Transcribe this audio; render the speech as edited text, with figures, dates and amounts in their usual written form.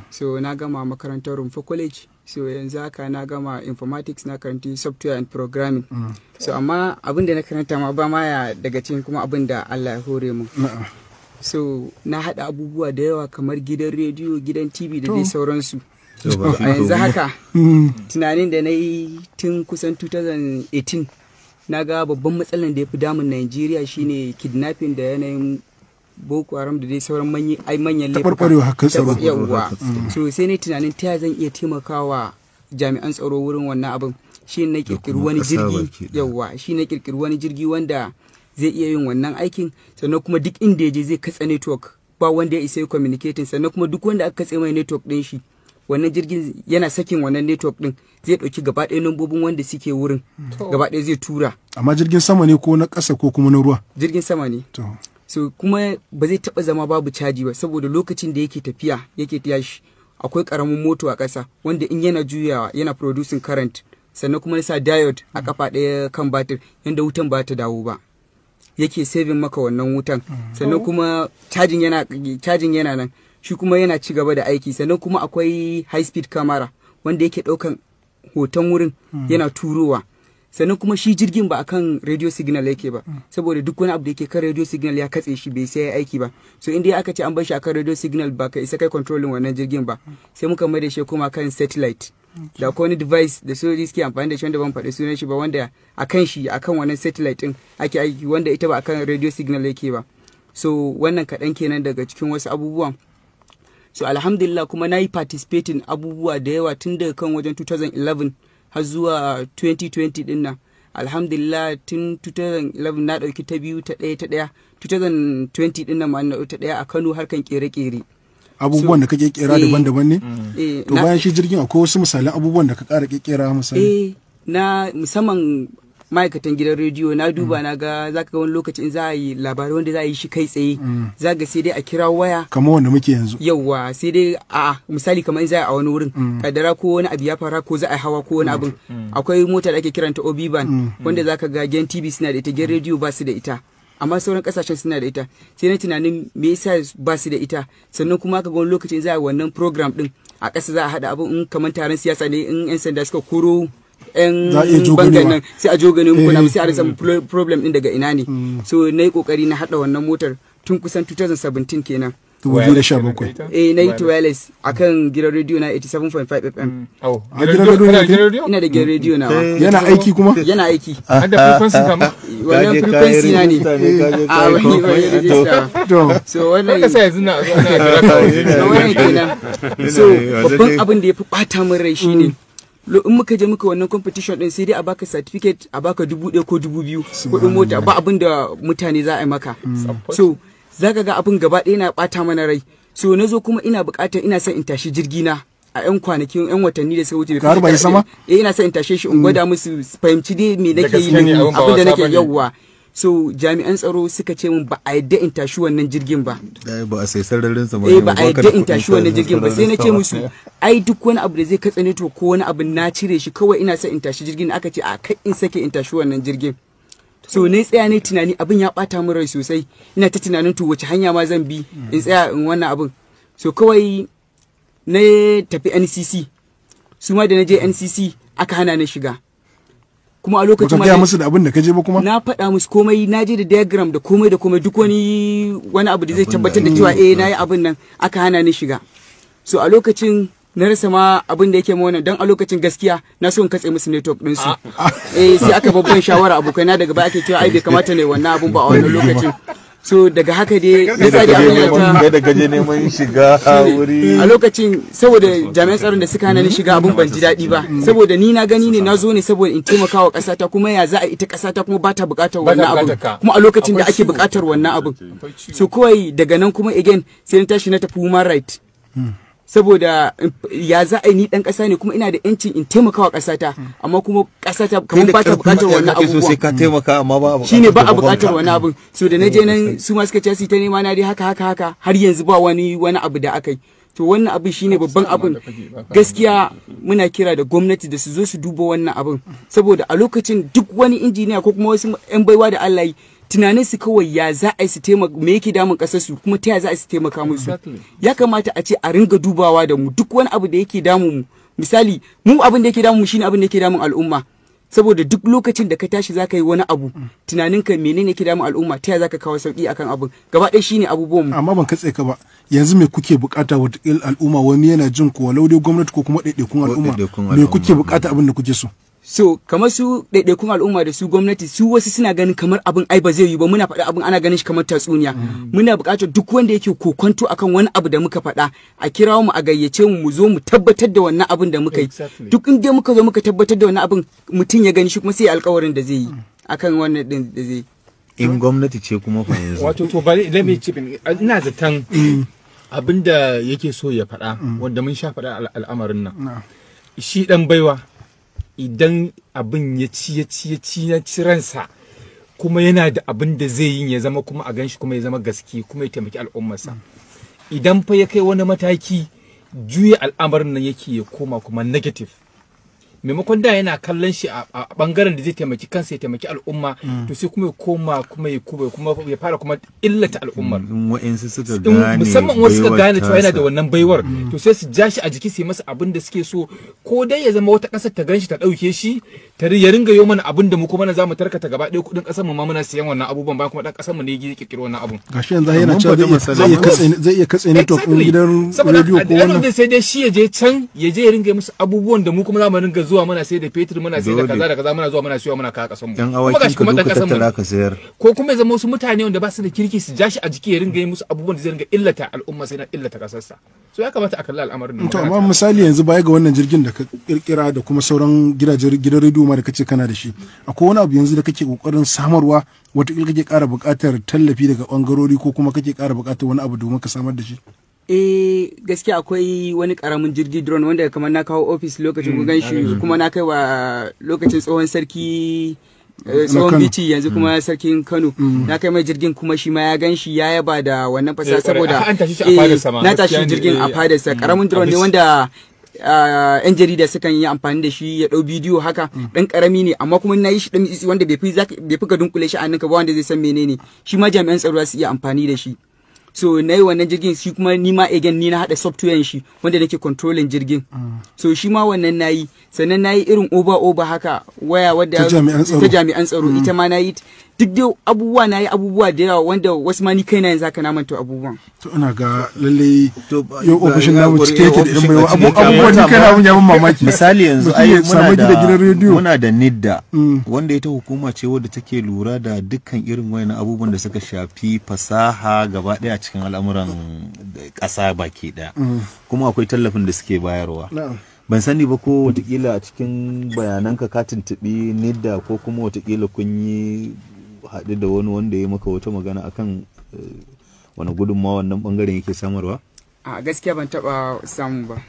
So na gama makarantar Rumfa College. So yanzu haka na gama informatics, na karanti software and programming. So amma abin da na karanta ma ba ma ya daga cikin kuma abin da Allah ya hore mu. So na haɗa abubuwa da yawa kamar gidan rediyo, gidan TV da dai sauransu. A yanzu haka tunanin da na yi tun kusan 2018, na ga babban matsalan da ya fi damun Najeriya shine kidnapping da yanayin Boko Haram da dai sauran manyan laifuka. Taɓarɓarewa harkar tsaro. Yawwa. So sai na tunanin ta zan iya taimakawa jami'an tsaro wurin wannan abin. Shi na kirkiri wani jirgi, yawwa, shi na kirkiri wani jirgi wanda zai iya yin wannan aikin, sannan kuma duk inda ya je zai katse network, ba wanda ya isa yi communicating. Sannan kuma duk wanda aka katse mai network din shi, wannan jirgin yana sakin wannan network din, zai dauki gaba ɗaya lambobin wanda suke wurin, gaba ɗaya zai tura. Amma jirgin sama ne ko na ƙasa ko kuma na ruwa? Jirgin sama ne. So kuma ba zai taɓa zama babu caji ba, saboda lokacin da yake tafiya yake tashi, akwai ƙaramin moto a ƙasa wanda in yana juyawa yana producing current. Sannan kuma sa diode a kafa ɗaya kan batir, yanda wutan ba ta dawo ba, yake saving maka wannan wutan. Sannan kuma cajin yana nan, shi kuma yana ci gaba da aiki. Sannan kuma akwai high speed camera wanda yake ɗaukan hoton wurin yana turowa. Sannan kuma shi jirgin ba akan radio signal yake ba, saboda duk wani abu da yake kan radio signal ya katse shi, bai sai aiki ba. So inda aka ce an bar shi akan radio signal, ba ka isa kai controlling wannan jirgin ba. Sai muka mai da shi kuma kan satellite. Da akwai wani device da sojoji suke amfani da shi wanda ban faɗi sunan shi ba, wanda akan shi, akan wannan satellite din ake aiki, wanda ita ba akan radio signal yake ba. So wannan kaɗan kenan daga cikin wasu abubuwan. So alhamdulillah, kuma na yi participating abubuwa da yawa tun daga kan wajen 2011 har zuwa 2020 din nan. Alhamdulillah, tun 2011 na ɗauki ta biyu, ta ɗaya, ta ɗaya. 2020 din nan ma na ɗauki ta ɗaya a Kano, harkan kere-kere. Abubuwan da kake kera daban-daban ne? Eh. To, bayan shi jirgin, akwai wasu misalan abubuwan da ka ƙara kera misali? Eh, na musamman ma'aikatan gidan rediyo, na duba na ga zaka ga wani lokaci in za a yi labarai wanda za a yi shi kai tsaye, za ga sai dai a kira waya. Kamar wanda muke yanzu. Yauwa, sai dai a misali kamar in za a wani wurin, kadara ko wani abu ya fara, ko za a hawa ko wani abin, akwai mota da ake kiranta OB van, wanda zaka ga gen TV suna da ita, gen rediyo ba su da ita, amma sauran kasashen suna da ita. Sai na tunanin me yasa ba su da ita. Sannan kuma aka ga wani lokacin za a wannan program din a ƙasa, za a haɗa abin in kamar taron siyasa ne, in 'yan sanda suka koro 'yan bangan nan, sai a jogane muku na, sai a rasa problem din daga ina ne. So na yi kokari na haɗa wannan motar tun kusan 2017 kenan. 2017. Eh, na yi wireless akan gidan rediyo na 87.5 FM. A gidan rediyo? Ina da gidan rediyo na. Yana aiki kuma? Yana aiki. Har da frequency kama? Wannan frequency na ne. A wani wani register. So wannan ka sai yanzu na wannan kenan. So babban abin da ya fi bata min rai shine in muka je muka wannan competition din, sai dai a baka certificate, a baka 1,000 ko 2,000 kuɗin mota, ba abin da mutane za a yi maka. So zaka ga abin gaba ɗaya na ɓata mana rai. So na zo kuma ina buƙatar, ina son in tashi jirgi na a yan kwanakin, yan watanni da suka wuce. Ka harba sama? Eh, ina son in tashe shi in gwada musu su fahimci dai me nake yi, abin da nake. Yawwa. So jami'an tsaro suka ce min ba a yadda in tashi wannan jirgin ba. Ba a sai sararin sama. Eh, ba a yadda in tashi wannan jirgin ba. Sai na ce musu ai duk wani abu da zai katse to ko wani abu na cire shi, kawai ina son in tashi jirgin. Aka ce a kai in sake in tashi wannan jirgin. So ne tsaya ne tunani, abin ya bata min rai sosai. Ina ta tunanin to wace hanya ma zan bi in tsaya in wannan abin. So kawai na tafi NCC. Su ma da na je NCC aka hana ni shiga. Kuma a lokacin ma gaya musu da abin da ka je ba kuma? Na faɗa musu komai, na je da diagram da komai da komai, duk wani abu da zai tabbatar da cewa eh, na yi abin nan. Aka hana ni shiga. So a lokacin na rasa ma abin da yake ma wannan, don a lokacin gaskiya na so in katse musu network din su. Eh, sai aka babban shawara abokaina daga baya, ake cewa ai bai kamata ne wannan abun ba a wannan lokacin. So daga haka dai na tsari abin ya ta Kai da kaje neman shiga wuri. A lokacin, saboda jami'an tsaron da suka hana ni shiga, abun ban ji daɗi ba, saboda ni na gani ne na zo ne saboda in taimaka wa ƙasata, kuma ya za a ita ƙasata kuma ba ta buƙatar wannan abun, kuma a lokacin da ake buƙatar wannan abun. So kawai daga nan kuma again sai na tashi na tafi human right, saboda ya za a yi ni dan ƙasa ne kuma ina da yancin in taimaka wa ƙasata, amma kuma ƙasata kamar ba ta buƙatar wannan abubuwan. Sai ka taimaka, amma ba a shine ba a buƙatar wannan abun. So da na je nan, su ma suka ce su ta nema na dai haka haka haka, har yanzu ba wani abu da aka yi. To wannan abin shine babban abin. Gaskiya muna kira da gwamnati da su zo su duba wannan abin, saboda a lokacin duk wani injiniya ko kuma wasu 'yan baiwa da Allah yi Tunanin su kawai ya za a yi su taimaka, me yake damun kasar su, kuma ta ya za a yi su taimaka musu. Ya kamata a ce a ringa dubawa da mu duk wani abu da yake damun mu. Misali, mu abin da yake damun mu shine abin da yake damun al'umma, saboda duk lokacin da ka tashi zaka yi wani abu, tunaninka menene yake damun al'umma, ta ya zaka kawo sauki akan abin gaba ɗaya, shine abubuwan mu. Amma ban katse ka ba, yanzu me kuke bukata? Wataƙila al'umma wani yana jin ku, walau dai gwamnati ko kuma ɗaiɗaikun al'umma, me kuke bukata, abin da kuke so? So kamar su ɗaiɗaikun al'umma da su gwamnati, su wasu suna ganin kamar abin ai ba zai yi ba. Muna faɗa abin ana ganin shi kamar tatsuniya. Muna buƙatar duk wanda yake kokonto akan wani abu da muka faɗa, a kirawo mu, a gayyace mu, mu zo mu tabbatar da wannan abin da muka yi. Duk in dai muka zo muka tabbatar da wannan abin, mutum ya gani, shi kuma sai alƙawarin da zai yi akan wannan din da zai yi. In gwamnati ce kuma fa yanzu? Wato to bari let me chip in. Ina zaton abin da yake so ya faɗa, wanda mun sha faɗa al'amarin nan, shi dan baiwa idan abin ya ci ya ci ya ci ya ci ransa, kuma yana da abin da zai yi ya zama kuma a ganshi, kuma ya zama gaske, kuma ya taimaki al'ummarsa, idan fa ya kai wani mataki, juya al'amarin nan yake ya koma kuma negative. Maimakon da yana kallon shi a bangaren da zai taimaki kansa, ya taimaki al'umma, to sai kuma ya koma kuma ya kuma ya fara kuma illata al'ummar. In wa'insu suka gane, musamman wasu suka gane cewa yana da wannan baiwar, to sai su ja shi a jiki, su yi masa abin da suke so, ko dai ya zama wata ƙasar ta ganshi ta ɗauke shi, ta ya ringa yo mana abin da mu kuma za mu tarkata gaba ɗaya kuɗin ƙasar mu ma muna siyan wannan abubuwan, bayan kuma ɗan ƙasar mu ne ya kirkiro wannan abun. Gashi yanzu yana cewa zai iya katse network ɗin gidan rediyo ko wannan. Sai dai shi ya je can ya je ya ringa musu abubuwan da mu kuma za mu ringa zuwa muna sai da fetur, muna sai da kaza da kaza, muna zuwa muna siyo, muna kawo kasan mu. Yan awakin ka duka tattara ka sayar. Ko kuma ya zama wasu mutane wanda ba su da kirki su ja shi a jiki, ya ringa yi musu abubuwan da zai ringa illata al'umma, sai na illata kasarsa. So ya kamata a kalli al'amarin. To amma misali yanzu, baya ga wannan jirgin da ka kirkira da kuma sauran gidajen gidan rediyo ma da kace kana da shi, akwai wani abu yanzu da kake kokarin samarwa, wataƙila kake ƙara buƙatar tallafi daga bangarori, ko kuma kake ƙara buƙatar wani abu domin ka samar da shi? Eh, gaskiya akwai wani karamin jirgi drone wanda kamar na kawo office lokacin kun gan shi, kuma na kai wa lokacin tsohon sarki, tsohon bici, yanzu kuma sarkin Kano, na kai mai jirgin, kuma shi ma ya gan shi ya yaba da wannan fasaha, saboda na tashi jirgin a fadarsa. Karamin drone ne wanda yan jarida sukan yi amfani da shi ya ɗau bidiyo haka. Ɗan ƙarami ne, amma kuma na yi shi ɗan tsitsi wanda bai fi ka dunkule shi a ninka ba wanda zai san menene shi ma. Jami'an tsaro za su iya amfani da shi. So na yi wannan jirgin shi kuma, ni ma again ni na haɗa software shi wanda nake controlling jirgin. So shi ma wannan na yi. Sannan na yi irin over over haka waya wadda ta jami'an tsaro, ita ma na yi. Duk dai abubuwa na yi abubuwa da yawa wanda wasu ma ni kaina yanzu haka na manta abubuwan. To ina ga lalle yau ofishin namu cike yake da yan baiwa. Abubuwan ni kaina abun ya ban mamaki. Misali yanzu ai muna da NITDA, wanda ita hukuma ce wadda take lura da dukkan irin wayannan abubuwan da suka shafi fasaha gaba daya a cikin al'amuran ƙasa baki daya, kuma akwai tallafin da suke bayarwa. Ban sani ba ko watakila a cikin bayananka ka tuntuɓi NITDA, ko kuma watakila kun yi haɗu da wani wanda ya maka wata magana akan wani gudunmawa wannan bangaren yake samarwa? A gaskiya ban taɓa samu ba.